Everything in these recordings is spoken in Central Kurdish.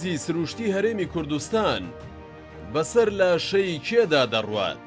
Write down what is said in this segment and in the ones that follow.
گازی سروشتی هەرێمی کوردستان بەسەر لاشەی کێدا دەڕوات؟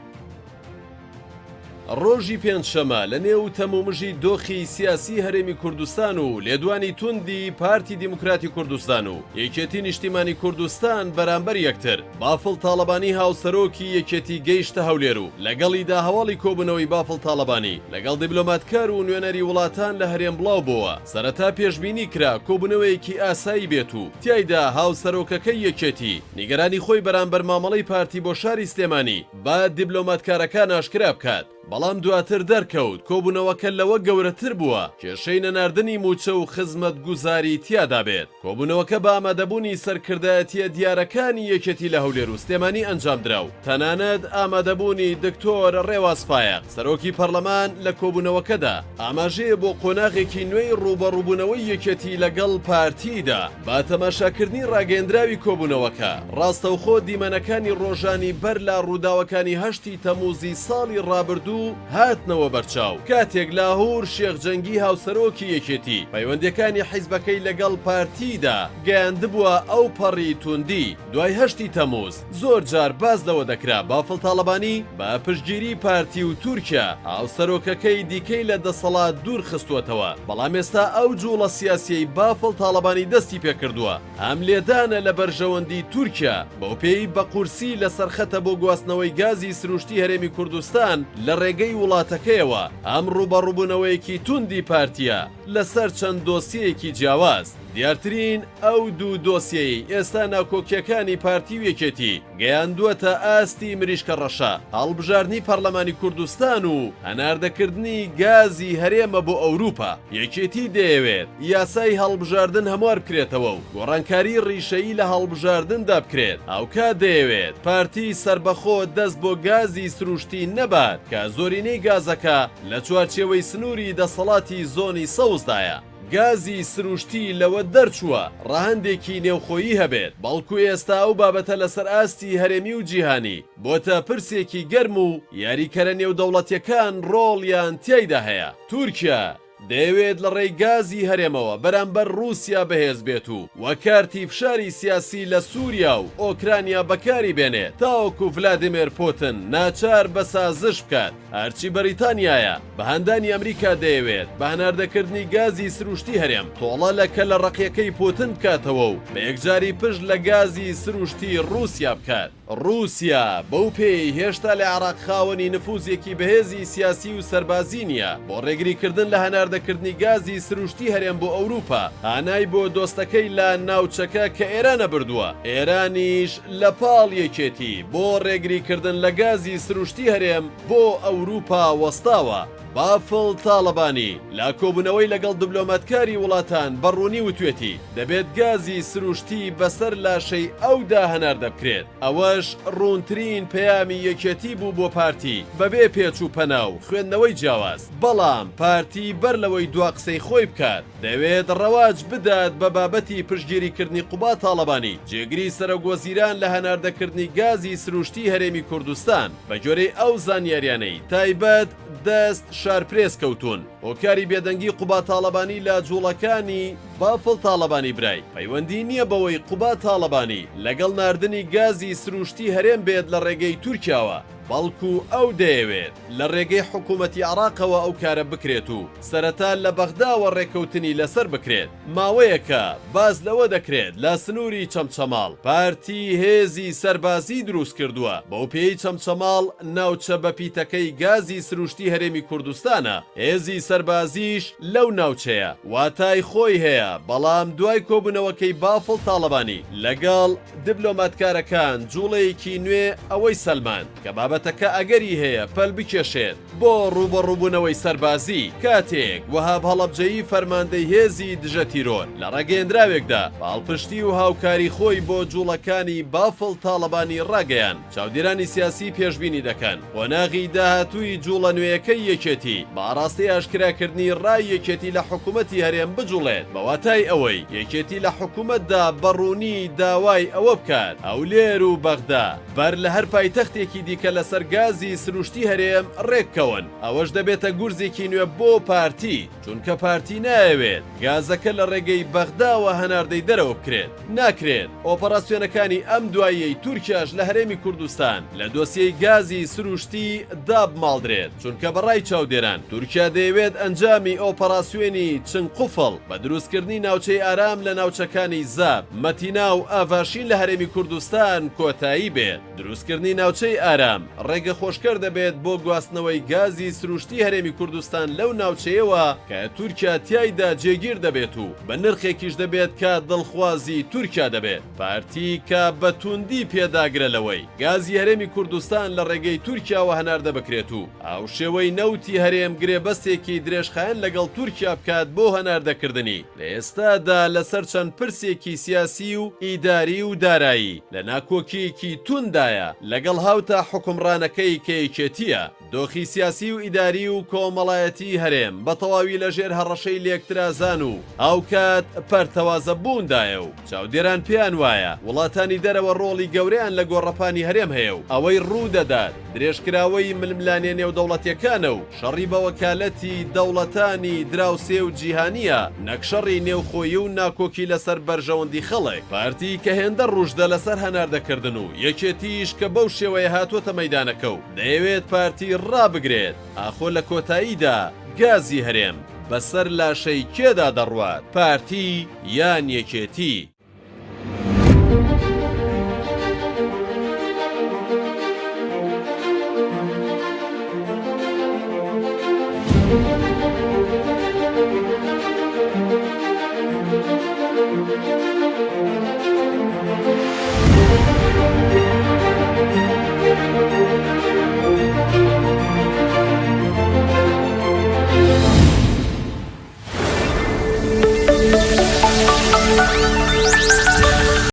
ڕۆژی پێنجشەمە لە نێو تەمومژی دۆخی سیاسی هەرێمی کوردستان و لێدوانی توندی پارتی دیموکراتی کوردستان و یەکێتی نیشتیمانی کوردستان بەرامبەر یەکتر، بافڵ تاڵەبانی هاوسەرۆکی یەکێتی گەیشتە هەولێر و لەگەڵیدا هەواڵی کۆبوونەوەی بافڵ تاڵەبانی لەگەڵ دیبلۆماتکار و نوێنەری وڵاتان لە هەرێم بڵاوبۆوە. سەرەتا پێشبینی کرا کۆبوونەوەیەکی ئاسایی بێت و تیایدا هاوسەرۆکەکەی یەکێتی نیگەرانی خۆی بەرامبەر مامەڵەی پارتی بۆ شاری سلێمانی بە دیبلۆماتکارەکان ئاشکرا بکات، بەڵام دواتر دەرکەوت کۆبوونەوەکە لەوە گەورەتر بووە کێشەی نەناردنی مووچە و خزمەتگوزاری تیادا بێت. کۆبوونەوەکە بە ئامادەبوونی سەرکردایەتییە دیارەکانی یەکێتی لە هەولێر و سلێمانی ئەنجامدرا و تەنانەت ئامادەبوونی دکتۆر ڕێواز فایەق، سەرۆکی پەرلەمان لە کۆبوونەوەکەدا، ئاماژەیە بۆ قۆناغێکی نوێی ڕووبەڕووبوونەوەی یەکێتی لەگەڵ پارتیدا. بە تەماشاکردنی ڕاگەیەندراوی کۆبوونەوەکە، ڕاستەوخۆ دیمەنەکانی ڕۆژانی بەر لە ڕووداوەکانی هەشتی تەمووزی ساڵی ڕابردوو هاتنەوە بەرچاو، کاتێک لاهور شێخ جەنگی هاوسەرۆکی یەکێتی، پەیوەندییەکانی حیزبەکەی لەگەڵ پارتیدا گەیاندبووە ئەوپەڕی توندی. دوای هەشتی تەمووز زۆر جار باس لەوە دەکرا بافڵ تاڵەبانی بە پشتگیری پارتی و تورکیا هاوسەرۆکەکەی دیکەی لە دەسەڵات دوور خستووەتەوە، بەڵام ئێستا ئەو جوڵە سیاسیەی بافڵ تاڵەبانی دەستی پێکردووە هەم لێدانە لە بەرژەوەندی تورکیا بەوپێی بە قورسی لەسەر خەتە بۆ گواستنەوەی گازی سروشتی هەرێمی کوردستان لە ڕێگەی وڵاتەکەیەوە، هەم ڕووبەڕووبوونەوەیەکی توندی پارتیە لەسەر چەند دۆسیەیەکی جیاواز. دیارترین ئەو دوو دۆسیەیەی ئێستا ناکۆکییەکانی پارتی و یەکێتی گەیاندووەتە ئاستی مریشکە ڕەشە، هەڵبژاردنی پەڕلەمانی کوردستان و هەناردەکردنی گازی هەرێمە بۆ ئەوروپا. یەکێتی دەیەوێت یاسای هەڵبژاردن هەموار بکرێتەوە و گۆڕانکاری ڕیشەیی لە هەڵبژاردندا بکرێت، هاوکات دەیەوێت پارتی سەربەخۆ دەست بۆ گازی سروشتی نەبات کە زۆرینەی گازەکە لە چوارچێوەی سنووری دەسەڵاتی زۆنی سەوزدایە. گازی سروشتی لەوە دەرچووە ڕەهەندێکی نێوخۆیی هەبێت، بەڵکو ئێستا ئەو بابەتە لەسەر ئاستی هەرێمی و جیهانی بۆتە پرسێکی گەرم و یاریکەرە نێودەوڵەتیەکان ڕۆڵیان تیایدا هەیە. تورکیا دەیەوێت لەڕێی گازی هەرێمەوە بەرامبەر ڕووسیا بەهێز بێت و وەک کارتی فشاری سیاسی لە سووریا و ئۆکرانیا بەکاری بێنێت تاوەکو ڤلادیمێر پوتن ناچار بە سازش بکات. هەرچی بەریتانیایە بە هاندانی ئەمریکا دەیەوێت بە هەناردەکردنی گازی سروشتی هەرێم تۆڵە لە کەلە ڕەقیەکەی پوتن بکاتەوە و بە یەکجاری پشت لە گازی سروشتی ڕووسیا بکات. ڕووسیا بەو پێیەی هێشتا لە عێراق خاوەنی نفوزێکی بەهێزی سیاسی و سەربازی نییە، بۆ ڕێگریکردن لە هەناردەکردنی گازی سروشتی هەرێم بۆ ئەوروپا هانای بۆ دۆستەکەی لە ناوچەکە کە ئێرانە بردووە، ئێرانیش لە پاڵ یەکێتی بۆ ڕێگریکردن لە گازی سروشتی هەرێم بۆ ئەوروپا وەستاوە. بافڵ تاڵەبانی لە کۆبوونەوەی لەگەڵ دبلۆماتکاری وڵاتان بە ڕوونی وتوێتی، دەبێت گازی سروشتی بەسەر لاشەی ئەودا هەناردە بکرێت، ئەوەش ڕوونترین پەیامی یەکێتی بوو بۆ پارتی بەبێ پێچ و پەنا و خوێندنەوەی جیاواز، بەڵام پارتی بەر لەوەی دوا قسەی خۆی بکات، دەیەوێت ڕەواج بدات بە بابەتی پشتگیریکردنی قوباد تاڵەبانی، جێگری سەرۆکوەزیران لە هەناردەکردنی گازی سروشتی هەرێمی کوردستان، بەگوێرەی ئەو زانیاریانەی تایبەت دەست شارپرێس کەوتوون، هۆکاری بێدەنگی قوباد تاڵەبانی لە جوڵەکانی بافڵ تاڵەبانی برای، پەیوەندی نییە بەوەی قوباد تاڵەبانی لەگەڵ ناردنی گازی سروشتی هەرێم بێت لە ڕێگەی تورکیاوە، بەڵکو ئەو دەیەوێت لە ڕێگەی حکومەتی عێراقەوە ئەو کارە بکرێت و سەرەتا لە بەغداوە ڕێککەوتنی لەسەر بکرێت. ماوەیەکە باس لەوە دەکرێت لە سنووری چەمچەماڵ پارتی هێزی سەربازی دروستکردووە، بەوپێیەی چەمچەماڵ ناوچە بەپیتەکەی گازی سروشتی هەرێمی کوردستانە، هێزی سەربازیش لەو ناوچەیە واتای خۆی هەیە، بەڵام دوای کۆبوونەوەکەی بافڵ تاڵەبانی لەگەڵ دبلۆماتکارەکان جوڵەیەکی نوێ ئەوەی سەلماند کە بابەتەکە ئەگەری هەیە پەل بکێشێت بۆ ڕووبەڕووبوونەوەی سەربازی، کاتێک وەهاب هەڵەبجەیی فەرماندەی هێزی دژە تیرۆر لە ڕاگەیەندراوێکدا پاڵپشتی و هاوکاری خۆی بۆ جوڵەکانی بافڵ تاڵەبانی ڕاگەیاند. چاودێرانی سیاسی پێشبینی دەکەن قۆناغی داهاتووی جوڵە نوێیەکەی یەکێتی بە ئاڕاستەی ئاشکراکردنی ڕای یەکێتی لە حکومەتی هەرێم بجوڵێت، بە واتای ئەوەی یەکێتی لە حکومەتدا بە ڕوونی داوای ئەوە بکات هەولێر و بەغدا بەر لە هەر پایتەختێکی دیکە لە. لەسەر گازی سروشتی هەرێم ڕێککەون، ئەوەش دەبێتە گورزێکی نوێ بۆ پارتی، چونکە پارتی نایەوێت گازەکە لە ڕێگەی بەغداوە هەناردەی دەرەوە بکرێت. ناکرێت ئۆپەراسیۆنەکانی ئەم دواییەی تورکیاش لە هەرێمی کوردستان لە دۆسیەی گازی سروشتی دابماڵدرێت، چونکە بە ڕای چاودێران تورکیا دەیەوێت ئەنجامی ئۆپەراسیۆنی چنگ قوفڵ بە دروستکردنی ناوچەی ئارام لە ناوچەکانی زاپ، مەتینا و ئاڤاشین لە هەرێمی کوردستان کۆتایی بێت. دروستکردنی ناوچەی ئارام ڕێگەخۆشکەر دەبێت بۆ گواستنەوەی گازی سروشتی هەرێمی کوردستان لەو ناوچەیەوە کە تورکیا تیایدا جێگیر دەبێت و بە نرخێکیش دەبێت کە دڵخوازی تورکیا دەبێت. پارتی کە بە توندی پێداگرە لەوەی گازی هەرێمی کوردستان لە ڕێگەی تورکیاوە هەناردە بکرێت و هاوشێوەی نەوتی هەرێم گرێبەستێکی درێژخایەن لەگەڵ تورکیا بکات بۆ هەناردەکردنی، لە ئێستادا لەسەر چەند پرسێکی سیاسی و ئیداری و دارایی لە ناکۆکییەکی تونددایە لەگەڵ هاوتا حوکمڕانەکەی کە یەکێتییە. دۆخی سیاسی و ئیداری و کۆمەڵایەتیی هەرێم بە تەواوی لەژێر هەڕەشەی لێکترازان و هاوکات پەرتەوازە بووندایە و چاودێران پێیان وایە وڵاتانی دەرەوە ڕۆڵی گەورەیان لە گۆڕەپانی هەرێم هەیە و ئەوەی ڕوودەدات درێژکراوەی ململانێ نێودەوڵەتیەکانە و شەڕی بە وەکالەتی دەوڵەتانی دراوسێ و جیهانیە نەک شەڕی نێوخۆیی و ناکۆکی لەسەر بەرژەوەندی خەڵک. پارتی کە هێندە ڕوژدە لەسەر هەناردەکردن و یەکێتیش کە بەو شێوەیە هاتووەتە مەیدانەکە و دەیەوێت پارتی ڕابگرێت، ئاخۆ لە کۆتاییدا گازی هەرێم بەسەر لاشەی کێدا دەڕوات، پارتی یان یەکێتی؟